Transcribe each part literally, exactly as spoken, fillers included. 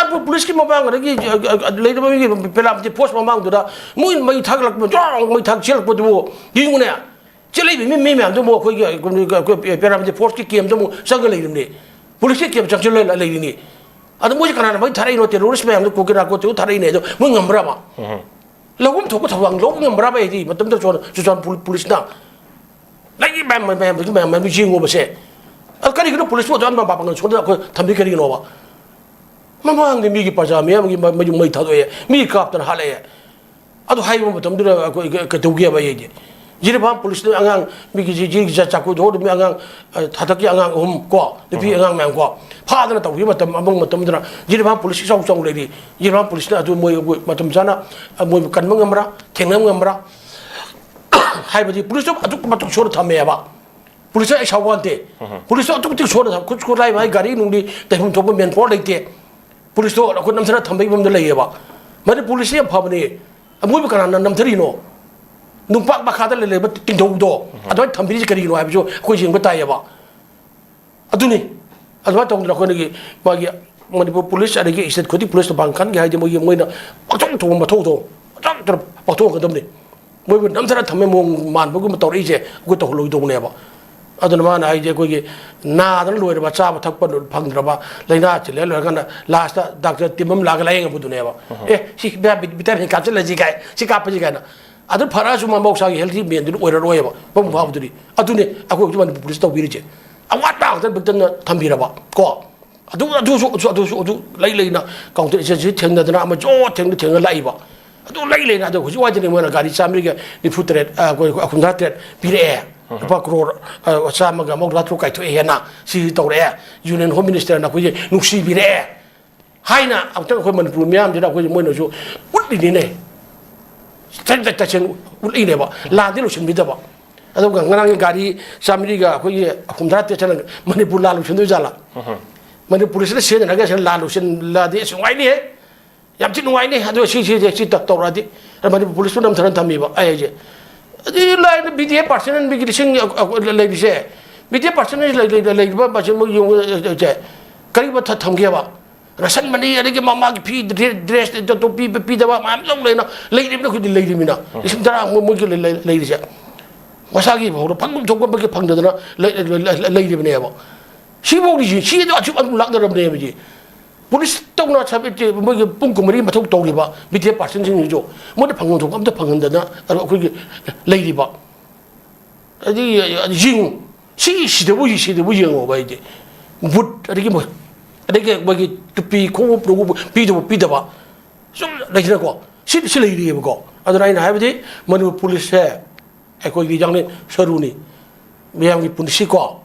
ꯄꯨꯂꯤꯁꯀꯤ ꯃꯃꯥꯡ ꯑꯗꯒꯤ, ꯑ, ꯑ, ꯂꯩꯔꯤꯕ ꯃꯤꯒꯤ ꯄꯦꯔꯥꯃꯤꯂꯤꯇꯦꯔꯤ ꯐꯣꯔꯁ ꯃꯃꯥꯡꯗꯨꯗ ꯃꯣꯏ ꯃꯩ ꯊꯥꯒꯠꯂꯛꯄ, ꯖꯣꯡ ꯃꯩ ꯊꯥꯛ ꯆꯦꯜꯂꯛꯄꯗꯨꯕꯨ ꯌꯦꯡꯉꯨꯅꯦ꯫ ꯆꯦꯜꯂꯛꯏꯕ ꯃꯤ, ꯃꯤ ꯃꯌꯥꯝꯗꯨꯕꯨ ꯑꯩꯈꯣꯏꯒꯤ, ꯑꯩꯈꯣꯏ ꯄꯦꯔꯥꯃꯤꯂꯤꯇꯦꯔꯤ ꯐꯣꯔꯁꯀꯤ ꯀꯦꯝꯗ ꯑꯃꯨꯛ ꯆꯪꯉ ꯂꯩꯔꯤꯕꯅꯤ꯫ ꯄꯨꯂꯤꯁꯀꯤ ꯀꯦꯝ ꯆꯪꯁꯤꯜꯂ ꯂꯩꯔꯤꯅꯤ꯫ ꯑꯗ ꯃꯣꯏꯁꯦ ꯀꯅꯥꯅ ꯃꯩ ꯊꯥꯔꯛꯏꯅꯣ? ꯇꯦꯔꯣꯔꯤꯁ ꯃꯌꯥꯝꯗꯣ ꯀꯣꯀꯤꯔꯥ ꯀꯣꯇꯦ ꯊꯥꯔꯛꯏꯅꯦ꯫ ꯑꯗꯣ ꯃꯣꯏ ꯉꯝꯕ꯭ꯔꯕ? ꯎꯝ꯫ ꯂꯧꯐꯝ ꯊꯣꯛꯄ ꯊꯧꯗꯥꯡ ꯂꯧꯕ ꯉꯝꯕ꯭ꯔꯕ? ꯑꯩꯗꯤ ꯃꯇꯝꯗ ꯆꯨꯔꯥꯟ-, ꯆꯨꯔꯥꯟꯄꯨꯔ ꯄꯨꯂꯤꯁꯅ ꯂꯩꯔꯤ ꯃꯌꯥꯝ, ꯃꯌꯥꯝ, ꯃꯌꯥꯝ, ꯃꯌꯥꯝ, ꯃꯌꯥꯝ ꯌꯦꯡꯉꯣꯕꯁꯦ꯫ ꯑꯗ ꯀꯔꯤꯒꯤꯅꯣ ꯄꯨꯂꯤꯁꯄꯨ ꯑꯗꯨꯃꯥꯏꯅ ꯃꯄꯥꯡꯒꯜ ꯁꯣꯟꯗꯅ ꯑꯩꯈꯣꯏ ꯊꯝꯕꯤ ꯀꯔꯤꯒꯤꯅꯣꯕ? ꯃꯃꯥꯡꯗ ꯃꯤꯒꯤ ꯄ꯭ꯔꯖꯥ ꯃꯌꯥꯝꯒꯤ ꯃ-, ꯃꯌꯨꯝ ꯃꯩ ꯊꯥꯗꯣꯛꯑꯦ, ꯃꯤ ꯀꯥꯞꯇꯅ ꯍꯥꯠꯂꯛꯑꯦ꯫ ꯑꯗꯨ ꯍꯥꯏꯕ ꯃꯇꯝꯗꯨꯗ ꯑꯩꯈꯣꯏ ꯀ-, ꯀꯩꯗꯧꯒꯦꯕ ꯑꯩꯗꯤ? ꯖꯤꯔꯤꯕꯥꯝ ꯄꯨꯂꯤꯁꯅ ꯑꯉꯥꯡ ꯃꯤꯒꯤ ꯖꯤ-, ꯖꯤ-, ꯖ-, ꯆꯥꯀꯨꯗ ꯍꯧꯔꯗ ꯃꯤ ꯑꯉꯥꯡ, ꯑ, ꯊꯥꯗꯛꯀꯤ ꯑꯉꯥꯡ ꯑꯍꯨꯝ ꯀꯣ, ꯅꯨꯄꯤ ꯎꯝ꯫ ꯑꯉꯥꯡ ꯃꯌꯥꯝ ꯀꯣ, ꯐꯥꯗꯅ ꯇꯧꯈꯤꯕ ꯃꯇꯝ, ꯑꯃ ꯃꯇꯝꯗꯨꯗ ꯖꯤꯔꯤꯕꯥꯝ ꯄꯨꯂꯤꯁ ꯏꯆꯥꯎ ꯆꯥꯎ ꯂꯩꯔꯤ꯫ ꯖꯤꯔꯤꯕꯥꯝ ꯄꯨꯂꯤꯁꯅ ꯑꯗꯨ ꯃꯣꯏ, ꯃꯣꯏ ꯃꯇꯝ ꯆꯥꯅ, ꯑ, ꯃꯣꯏꯕꯨ ꯀꯟꯕ ꯉꯝꯕ꯭ꯔꯥ? ꯊꯦꯡꯅꯕ ꯉꯝꯕ꯭ꯔꯥ? ꯍꯥꯏꯕꯗꯤ ꯄꯨꯂꯤꯁꯇꯣ ꯑꯗꯨꯛꯀꯤ ꯃꯇꯤꯛ ꯁꯣꯟꯅ ꯊꯝꯃꯦꯕ꯫ ꯄꯨꯂꯤꯁꯇꯣ ꯑꯩ ꯁꯥꯎꯕ ꯅꯠꯇꯦ꯫ ꯎꯝ꯫ ꯄꯨꯂꯤꯁꯇꯣ ꯑꯗꯨꯛꯀꯤ ꯃꯇꯤꯛ ꯁꯣꯟꯅ ꯊꯝ-, ꯈꯨꯠ ꯈꯨꯠꯂꯥꯏ ꯃꯥꯏ ꯒꯥꯔꯤ ꯅꯨꯡꯂꯤ ꯇꯩꯐꯝ ꯊꯣꯛꯄ ꯃꯦꯟ ꯄꯥꯋꯔ ꯂꯩꯇꯦ꯫ ꯄꯨꯂꯤꯁꯇꯣ ꯑꯩꯈꯣꯏ ꯅꯝꯊꯅ ꯊꯝꯕꯒꯤ ꯐꯤꯕꯝꯗ ꯂꯩꯌꯦꯕ꯫ ꯃꯗꯨ ꯄꯨꯂꯤꯁꯁꯤ ꯌꯥꯝ ꯐꯕꯅꯦ꯫ ꯃꯣꯏꯕꯨ ꯀꯅꯥꯅ ꯅꯝꯊꯔꯤꯅꯣ? ꯅꯨꯡꯄꯥꯛ ꯃꯈꯥꯗ ꯂꯩꯔꯤꯕ ꯇꯤꯡꯊꯧꯗꯣ ꯎꯝ꯫ ꯑꯗꯨꯃꯥꯏꯅ ꯊꯝꯕꯤꯔꯤꯁꯤ ꯀꯔꯤꯒꯤꯅꯣ ꯍꯥꯏꯕꯁꯨ ꯑꯩꯈꯣꯏ ꯌꯦꯡꯕ ꯇꯥꯏꯌꯦꯕ꯫ ꯑꯗꯨꯅꯤ꯫ ꯑꯗꯨꯃꯥꯏꯅ ꯇꯧꯗꯅ ꯑꯩꯈꯣꯏꯅꯒꯤ ꯃꯥꯒꯤ ꯃꯅꯤꯄꯨꯔ ꯄꯨꯂꯤꯁ ꯑꯗꯒꯤ ꯁ꯭ꯇꯦꯠ ꯈꯨꯗꯤꯡ ꯄꯨꯂꯤꯁ ꯗꯤꯄꯥꯔꯠꯃꯦꯟꯒꯤ ꯍꯥꯏꯗꯤ ꯃꯣꯏꯒꯤ ꯃꯣꯏꯅ ꯄꯥꯡꯊꯣꯛ ꯊꯣꯛꯄ ꯃꯊꯧꯗꯣ ꯄꯥꯡꯊꯣꯛ ꯊꯣꯛꯄ ꯄꯥꯡꯊꯣꯛꯑꯒꯗꯕꯅꯤ꯫ ꯃꯣꯏꯕꯨ ꯅꯝꯊꯅ ꯊꯝꯃꯦ ꯃꯑꯣꯡ ꯃꯥꯟꯕꯒꯨꯝꯕ ꯇꯧꯔꯛꯏꯁꯦ ꯑꯩꯈꯣꯏ ꯇꯧꯍꯜꯂꯣꯏꯗꯧꯕꯅꯦꯕ꯫ ꯑꯗꯨꯅ ꯃꯥꯅ ꯍꯥꯏꯁꯦ ꯑꯩꯈꯣꯏꯒꯤ ꯅꯥꯗꯅ ꯂꯣꯏꯔꯕ, ꯆꯥꯕ ꯊꯛꯄ ꯐꯪꯗ꯭ꯔꯕ, ꯂꯥꯏꯅꯥ ꯆꯤꯜꯂꯦ ꯂꯣꯏꯔꯀꯥꯟꯗ ꯂꯥꯁꯇ ꯗꯥꯛꯇꯔ ꯇꯤꯝ ꯑꯃ ꯂꯥꯛꯑꯒ ꯂꯥꯏꯌꯦꯡꯉꯛꯄꯗꯨꯅꯦꯕ꯫ ꯎꯝ꯫ ꯑꯦ, ꯁꯤ ꯚꯤꯇꯥꯃꯤꯟ ꯀꯥꯞꯁꯤꯜꯂꯁꯤ ꯀꯥꯏ, ꯁꯤ ꯀꯥꯞꯄꯁꯤ ꯀꯥꯏꯅ꯫ ꯑꯗꯨ ꯐꯔꯛꯑꯁꯨ ꯃꯥ ꯃꯍꯧꯁꯥꯒꯤ ꯍꯦꯜꯊꯤ ꯃꯦꯟꯗꯨꯅ ꯑꯣꯏꯔꯔꯣꯏꯕ, ꯃꯄꯨꯡ ꯐꯥꯕꯗꯨꯗꯤ꯫ ꯑꯗꯨꯅꯤ ꯑꯩꯈꯣꯏ ꯍꯧꯖꯤꯛ ꯃꯅꯤꯄꯨꯔ ꯄꯨꯂꯤꯁ ꯇꯧꯕꯤꯔꯤꯁꯦ꯫ ꯑꯋꯥꯠꯄ ꯉꯥꯛꯇ ꯕꯤꯛꯇꯝꯅ ꯊꯝꯕꯤꯔꯕ ꯀꯣ꯫ ꯑꯗꯨ, ꯑꯗꯨꯁꯨ, ꯑꯗꯨꯁꯨ, ꯑꯗꯨꯁꯨ, ꯑꯗꯨ ꯂꯩ ꯂꯩꯅ ꯀꯥꯎꯟꯇꯔ ꯑꯦꯖꯦꯟꯁꯤ ꯊꯦꯡꯅꯗꯅ ꯑꯃ ꯖꯣ ꯊꯦꯡꯅ ꯊꯦꯡꯅ ꯂꯥꯛꯏꯕ꯫ ꯑꯗꯨ ꯂꯩ ꯂꯩꯅ ꯑꯗꯣ ꯍꯧꯖꯤꯛ ꯋꯥꯏꯗꯅꯤ ꯃꯣꯏꯅ ꯒꯥꯔꯤ ꯆꯥꯝꯃꯔꯤꯒ ꯅꯤꯐꯨ ꯇꯔꯦꯠ, ꯑ, ꯑꯩꯈꯣꯏ ꯍꯨꯝꯐꯨꯇꯔꯥ ꯇꯔꯦꯠ ꯄꯤꯔꯛꯑꯦ꯫ ꯎꯝ꯫ ꯂꯨꯄꯥ ꯀ꯭ꯔꯣꯔ, ꯑ, ꯆꯥꯝꯃꯒ ꯃꯧꯗ꯭ꯔꯥ ꯇꯔꯨꯛ ꯀꯥꯏꯊꯣꯛꯑꯦꯅ ꯁꯤ ꯇꯧꯔꯛꯑꯦ꯫ ꯌꯨꯅꯤꯌꯟ ꯍꯣꯝ ꯃꯤꯅꯤꯁꯇꯔꯅ ꯑꯩꯈꯣꯏꯁꯦ ꯅꯨꯡꯁꯤꯕꯤꯔꯛꯑꯦ ꯍꯥꯏꯅ ꯑꯃꯨꯛꯇꯪ ꯑꯩꯈꯣꯏ ꯃꯅꯤꯄꯨꯔ ꯃꯤꯌꯥꯝꯁꯤꯗ ꯑꯩꯈꯣꯏꯁꯦ ꯃꯣꯏꯅꯁꯨ ꯎꯠꯂꯤꯅꯤꯅꯦ꯫ ꯇꯁꯦꯡ-, ꯇꯁꯦꯡ ꯎꯠꯂꯤꯅꯦꯕ꯫ ꯂꯥꯟꯗꯤ ꯂꯣꯏꯁꯤꯟꯕꯤꯗꯕ꯫ ꯑꯗꯨꯒ ꯉꯔꯥꯡꯒꯤ ꯒꯥꯔꯤ ꯆꯥꯝꯃꯔꯤꯒ ꯑꯩꯈꯣꯏꯒꯤ ꯍꯨꯝꯐꯨꯇꯔꯥ ꯇꯔꯦꯠ ꯆꯠꯂꯒ ꯃꯅꯤꯄꯨꯔ ꯂꯥꯟ ꯂꯣꯏꯁꯤꯟꯗꯣꯏ ꯖꯥꯠꯂꯥ? ꯎꯝ꯫ ꯃꯅꯤꯄꯨꯔꯁꯤꯅ ꯁꯤꯖꯤꯟꯅꯔꯒ ꯁꯤꯗ ꯂꯥꯟ ꯂꯣꯏꯁꯤꯜꯂꯗꯤ ꯑꯁ ꯅꯨꯡꯉꯥꯏꯅꯤꯍꯦ꯫ ꯌꯥꯝ ꯊꯤ ꯅꯨꯡꯉꯥꯏꯅꯤ꯫ ꯑꯗꯣ ꯁꯤ, ꯁꯤ, ꯁꯤ, ꯁꯤ ꯇ-, ꯇꯧꯔꯛꯑꯗꯤ꯫ ꯃꯅꯤꯄꯨꯔ ꯄꯨꯂꯤꯁꯇꯨ ꯅꯝꯊꯅ ꯊꯝꯃꯤꯕ ꯑꯩ ꯍꯥꯏꯁꯦ꯫ ꯑꯗꯨꯗꯤ ꯂꯥꯏꯅ ꯕꯤ ꯗꯤ ꯑꯦꯐ ꯄꯥꯔꯁꯅꯦꯜ ꯃꯤꯒꯤ ꯂꯤꯁꯤꯡ, ꯑ, ꯑ, ꯂꯩꯔꯤꯁꯦ꯫ ꯕꯤ ꯗꯤ ꯑꯦꯐ ꯄꯥꯔꯁꯅꯦꯜ ꯂꯩ-, ꯂꯩ-, ꯂꯩꯔꯤꯕ ꯃꯁꯤ ꯃꯣꯏ ꯌꯦꯡꯉꯨ, ꯑ, ꯑ, ꯁꯦ꯫ ꯀꯔꯤꯒꯨꯝꯕ ꯊ-, ꯊꯝꯒꯦꯕ? ꯔꯁꯟ ꯃꯅꯤ, ꯑꯗꯒꯤ ꯃꯃꯥꯒꯤ ꯐꯤ, ꯗ꯭ꯔꯦ-, ꯗ꯭ꯔꯦꯁ, ꯇꯣꯄꯤ ꯄꯤꯗꯕ ꯃꯌꯥꯝ ꯂꯧ ꯂꯩꯅ ꯂꯩꯔꯤꯕꯅ ꯑꯩꯈꯣꯏꯗꯤ ꯂꯩꯔꯤꯃꯤꯅ꯫ ꯂꯤꯁꯤꯡ ꯇꯔꯥ ꯃꯣꯏ-, ꯃꯣꯏꯒꯤ ꯂꯩ-, ꯂꯩ-, ꯂꯩꯔꯤꯁꯦ꯫ ꯃꯁꯥꯒꯤ ꯐꯥꯎꯗ ꯐꯪꯐꯝ ꯊꯣꯛꯄ ꯑꯃꯒꯤ ꯐꯪꯗꯗꯅ ꯂꯩ-, ꯂꯩ-, ꯂꯩ-, ꯂꯩꯔꯤꯕꯅꯦꯕ꯫ ꯁꯤꯐꯥꯎꯗꯤ ꯁꯤ-, ꯁꯤꯗ ꯑꯁꯨꯛ ꯑꯗꯨꯝ ꯂꯥꯛꯅꯔꯕꯅꯦꯕ ꯁꯤ꯫ ꯄꯨꯂꯤꯁ ꯇꯧꯅ ꯁꯕ-, ꯃꯣꯏꯒꯤ ꯄꯨꯡ ꯀꯨꯟꯃꯔꯤ ꯃꯊꯧ ꯇꯧꯔꯤꯕ ꯕꯤ ꯇꯤ ꯑꯦꯐ ꯄꯥꯔꯁꯟꯁꯤꯡꯁꯤꯁꯨ ꯃꯣꯏꯗ ꯐꯪꯐꯝ ꯊꯣꯛꯄ ꯑꯝꯇ ꯐꯪꯍꯟꯗꯅ ꯑꯗꯣ ꯑꯩꯈꯣꯏꯒꯤ ꯂꯩꯔꯤꯕ꯫ ꯑꯗꯒꯤ, ꯑꯗꯨ ꯌꯦꯡꯉꯨ꯫ ꯁꯤ ꯁꯤꯗꯕꯨ, ꯁꯤꯗꯕꯨ ꯌꯦꯡꯉꯣꯕ ꯑꯩꯗꯤ꯫ ꯕꯨꯠ, ꯑꯗꯒꯤ ꯃꯣꯏ, ꯑꯗꯒꯤ ꯃꯣꯏꯒꯤ ꯇꯨꯄꯤ, ꯈꯣꯡꯎꯞ, ꯅꯣꯡꯎꯞ ꯄꯤꯗꯕ, ꯄꯤꯗꯕ꯫ ꯁꯨꯝ ꯂꯩꯗꯅꯀꯣ꯫ ꯁꯤ, ꯁꯤ ꯂꯩꯔꯤꯑꯕꯀꯣ꯫ ꯑꯗꯨꯅ ꯑꯩꯅ ꯍꯥꯏꯕꯗꯤ ꯃꯅꯤꯄꯨꯔ ꯄꯨꯂꯤꯁꯁꯦ ꯑꯩꯈꯣꯏꯒꯤ ꯌꯥꯡꯂꯦꯟ ꯁꯔꯨꯅꯤ꯫ ꯃꯤꯌꯥꯝꯒꯤ ꯄꯨꯟꯁꯤꯀꯣ,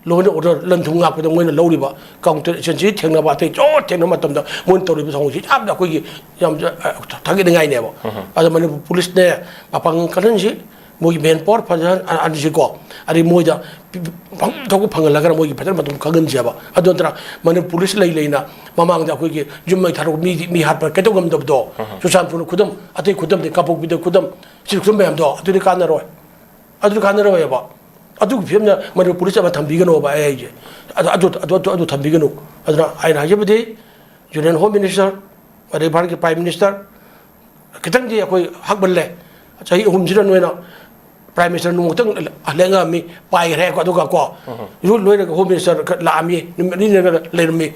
law and order, ꯂꯟ ꯊꯨꯝ ꯉꯥꯛꯄꯗ ꯃꯣꯏꯅ ꯂꯧꯔꯤꯕ counter agency ꯊꯦꯡꯅꯕ, ꯑꯇꯩ ꯆꯣ ꯊꯦꯡꯅꯕ ꯃꯇꯝꯗ ꯃꯣꯏꯅ ꯇꯧꯔꯤꯕ ꯊꯧꯑꯣꯡꯁꯤ ꯌꯥꯝꯅ ꯑꯩꯈꯣꯏꯒꯤ ꯌꯥꯝ, ꯑ, ꯊꯥꯒꯠꯅꯤꯡꯉꯥꯏꯅꯦꯕ꯫ ꯑꯗꯣ ꯃꯅꯤꯄꯨꯔ ꯄꯨꯂꯤꯁꯅꯦ, ꯃꯄꯥꯡꯒꯜ ꯀꯜꯍꯟꯁꯤ, ꯃꯣꯏꯒꯤ man power ꯐꯖꯍꯟ-, ꯑ-, ꯍꯟꯁꯤꯀꯣ, ꯑꯗꯩ ꯃꯣꯏꯗ ꯄꯤ-, ꯄꯤ-, ꯐꯪ ꯊꯣꯛꯄ ꯐꯪꯍꯜꯂꯒꯅ ꯃꯣꯏꯒꯤ ꯐꯖꯅ ꯃꯇꯝ ꯈꯪꯍꯟꯁꯦꯕ꯫ ꯑꯗꯨ ꯅꯠꯇꯅ ꯃꯅꯤꯄꯨꯔ ꯄꯨꯂꯤꯁ ꯂꯩ ꯂꯩꯅ ꯃꯃꯥꯡꯗ ꯑꯩꯈꯣꯏꯒꯤ ꯌꯨꯝ ꯃꯩ ꯊꯥꯗꯣꯛ ꯃꯤ, ꯃꯤ ꯍꯥꯠꯄ ꯀꯩꯗꯧ ꯉꯝꯗꯕꯗꯣ, ꯆꯨꯔꯆꯥꯟꯄꯨꯔ ꯈꯨꯗꯝ, ꯑꯇꯩ ꯈꯨꯗꯝꯗꯤ ꯀꯥꯡꯄꯣꯛꯄꯤꯗ ꯈꯨꯗꯝ, ꯁꯤ ꯈꯨꯗꯝ ꯃꯌꯥꯝꯗꯣ ꯑꯗꯨꯗꯤ ꯀꯥꯟꯅꯔꯣꯏ꯫ ꯑꯗꯨꯗꯤ ꯀꯥꯟꯅꯔꯣꯏꯕ꯫ ꯑꯗꯨꯒꯤ ꯐꯤꯕꯝꯗ ꯃꯅꯤꯄꯨꯔ ꯄꯨꯂꯤꯁ ꯑꯃ ꯊꯝꯕꯤꯒꯅꯣꯕ ꯑꯩ ꯍꯥꯏꯁꯦ꯫ ꯑꯗꯨ, ꯑꯗꯨ, ꯑꯗꯨ, ꯑꯗꯨ, ꯑꯗꯨ ꯊꯝꯕꯤꯒꯅꯨ꯫ ꯑꯗꯨꯅ ꯑꯩꯅ ꯍꯥꯏꯖꯕꯗꯤ Union Home Minister, ꯑꯗꯩ ꯚꯥꯔꯠꯀꯤ Prime Minister ꯈꯤꯇꯪꯗꯤ ꯑꯩꯈꯣꯏ ꯍꯛꯃꯜꯂꯦ꯫ ꯆꯍꯤ ꯑꯍꯨꯝꯁꯤꯗ ꯅꯣꯏꯅ Prime Minister ꯅꯣꯡꯃꯇꯪ ꯂꯦꯡꯉꯛꯑꯝꯃꯤ, ꯄꯥꯏꯈ꯭ꯔꯦ꯫ ꯑꯗꯨꯒ ꯀꯣ, ꯂꯣꯏꯔꯒ Home Minister ꯈꯔ ꯂꯥꯛꯑꯝꯃꯤ, ꯅꯨꯃꯤꯠ ꯑꯅꯤ ꯂꯩꯔꯒ ꯂꯩꯔꯝꯃꯤ,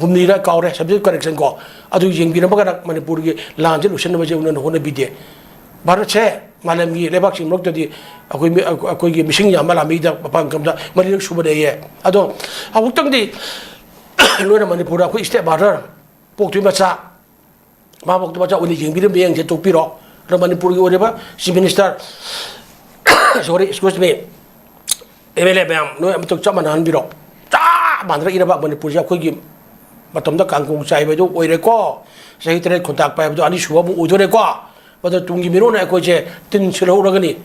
ꯍꯨꯝꯅꯤꯔ ꯀꯥꯎꯔꯦ, subject correction ꯀꯣ꯫ ꯑꯗꯨ ꯌꯦꯡꯕꯤꯔꯝꯃꯒꯅ ꯃꯅꯤꯄꯨꯔꯒꯤ ꯂꯥꯟꯁꯦ ꯂꯣꯏꯁꯤꯟꯅꯕꯁꯦ ꯎꯅ ꯍꯣꯠꯅꯕꯤꯗꯦ꯫ ꯚꯥꯔꯠꯁꯦ ꯃꯥꯂꯦꯝꯒꯤ ꯂꯩꯕꯥꯛꯁꯤꯡ ꯃꯔꯛꯇꯗꯤ ꯑꯩꯈꯣꯏ ꯃꯤ-, ꯑꯩꯈꯣꯏꯒꯤ ꯃꯤꯁꯤꯡ ꯌꯥꯝꯕ ꯂꯥꯟꯃꯤꯗ ꯃꯄꯥꯟ ꯀꯝꯗ ꯃꯔꯤꯔꯛ ꯁꯨꯕꯅꯦꯌꯦ꯫ ꯑꯗꯣ ꯑꯃꯨꯛꯇꯪꯗꯤ ꯂꯣꯏꯅ ꯃꯅꯤꯄꯨꯔꯗ ꯑꯩꯈꯣꯏ step mother, ꯄꯣꯛꯇꯣꯏ ꯃꯆꯥ, ꯃꯥ ꯄꯣꯛꯇꯣꯏ ꯃꯆꯥ ꯑꯣꯏꯅ ꯌꯦꯡꯕꯤꯔꯝꯕ ꯌꯦꯡꯁꯦ, ꯇꯣꯛꯄꯤꯔꯣ꯫ ꯑꯗꯣ ꯃꯅꯤꯄꯨꯔꯒꯤ ꯑꯣꯏꯔꯤꯕ Chief Minister, sorry, excuse me, M L A ꯃꯌꯥꯝ, ꯅꯣꯏ ꯑꯃꯇ ꯆꯞ ꯃꯥꯟꯅꯍꯟꯕꯤꯔꯣ꯫ ꯆꯞ ꯃꯥꯟꯅꯔ ꯏꯔꯩꯕꯥꯛ ꯃꯅꯤꯄꯨꯔꯁꯦ ꯑꯩꯈꯣꯏꯒꯤ ꯃꯇꯝꯗ ꯀꯥꯡꯈꯣꯡ ꯆꯥꯏꯕꯗꯨ ꯑꯣꯏꯔꯦꯀꯣ꯫ ꯆꯍꯤ ꯇꯔꯦꯠ ꯈꯨꯟꯇꯥꯛ ꯄꯥꯏꯕꯗꯣ ꯑꯅꯤꯁꯨꯕ ꯑꯃꯨꯛ ꯑꯣꯏꯗꯣꯔꯦꯀꯣ꯫ ꯃꯗꯨ ꯇꯨꯡꯒꯤ ꯃꯤꯔꯣꯟꯅ ꯑꯩꯈꯣꯏꯁꯦ ꯇꯤꯟ ꯁꯤꯠꯍꯧꯔꯒꯅꯤ꯫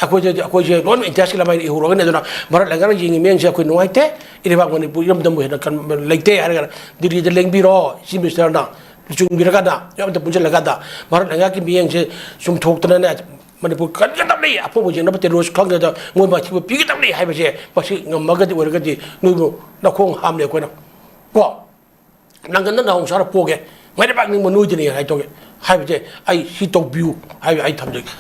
ꯑꯩꯈꯣꯏꯗꯗꯤ, ꯑꯩꯈꯣꯏꯁꯦ ꯂꯣꯏꯅ ꯏꯟꯗꯤꯌꯥꯁꯤ ꯂꯃꯥꯏꯅ ꯏꯍꯧꯔꯒꯅꯤ꯫ ꯑꯗꯨꯅ ꯚꯥꯔꯠ ꯂꯩꯉꯥꯛꯅ ꯌꯦꯡꯉꯤ ꯃꯤꯠꯌꯦꯡꯁꯦ ꯑꯩꯈꯣꯏ ꯅꯨꯡꯉꯥꯏꯇꯦ꯫ ꯏꯔꯩꯕꯥꯛ ꯃꯅꯤꯄꯨꯔ ꯏꯔꯝꯗꯝꯕꯨ ꯍꯦꯟꯅ ꯀꯟꯕ ꯂꯩꯇꯦ ꯍꯥꯏꯔꯒꯅ ꯗꯤꯜꯂꯤꯗ ꯂꯦꯡꯕꯤꯔꯣ, Chief Minister ꯅ ꯂꯨꯆꯤꯡꯕꯤꯔꯀꯥꯟꯗ, ꯃꯌꯥꯝ ꯑꯝꯇ ꯄꯨꯟꯁꯤꯜꯂꯀꯥꯟꯗ ꯚꯥꯔꯠ ꯂꯩꯉꯥꯛꯀꯤ ꯃꯤꯠꯌꯦꯡꯁꯦ ꯆꯨꯝꯊꯣꯛꯇꯅꯅꯦ, ꯃꯅꯤꯄꯨꯔ ꯀꯟꯒꯗꯕꯅꯤ, ꯑꯐꯧꯕ ꯌꯦꯡꯅꯕ terrorist ꯈꯪꯗꯦꯗ ꯃꯣꯏ ꯃꯥꯏꯊꯤꯕ ꯄꯤꯒꯗꯕꯅꯤ ꯍꯥꯏꯕꯁꯦ ꯃꯁꯤ ꯉꯝꯃꯒꯗꯤ ꯑꯣꯏꯔꯒꯗꯤ ꯅꯣꯏꯕꯨ ꯅꯈꯣꯡ ꯍꯥꯝꯂꯦ ꯑꯩꯈꯣꯏꯅ꯫ ꯀꯣ? ꯅꯪꯒꯟꯗ ꯅꯥꯎ ꯁꯥꯔ ꯄꯣꯒꯦ, ꯃꯩꯔꯩꯕꯥꯛ ꯅꯤꯡꯕ ꯅꯣꯏꯗꯅꯤ ꯍꯥꯏ ꯇꯧꯒꯦ ꯍꯥꯏꯕꯁꯦ, ꯑꯩ ꯁꯤ ꯇꯧꯕꯤꯌꯨ ꯍꯥꯏꯕ ꯑꯩ ꯊꯝꯖꯒꯦ꯫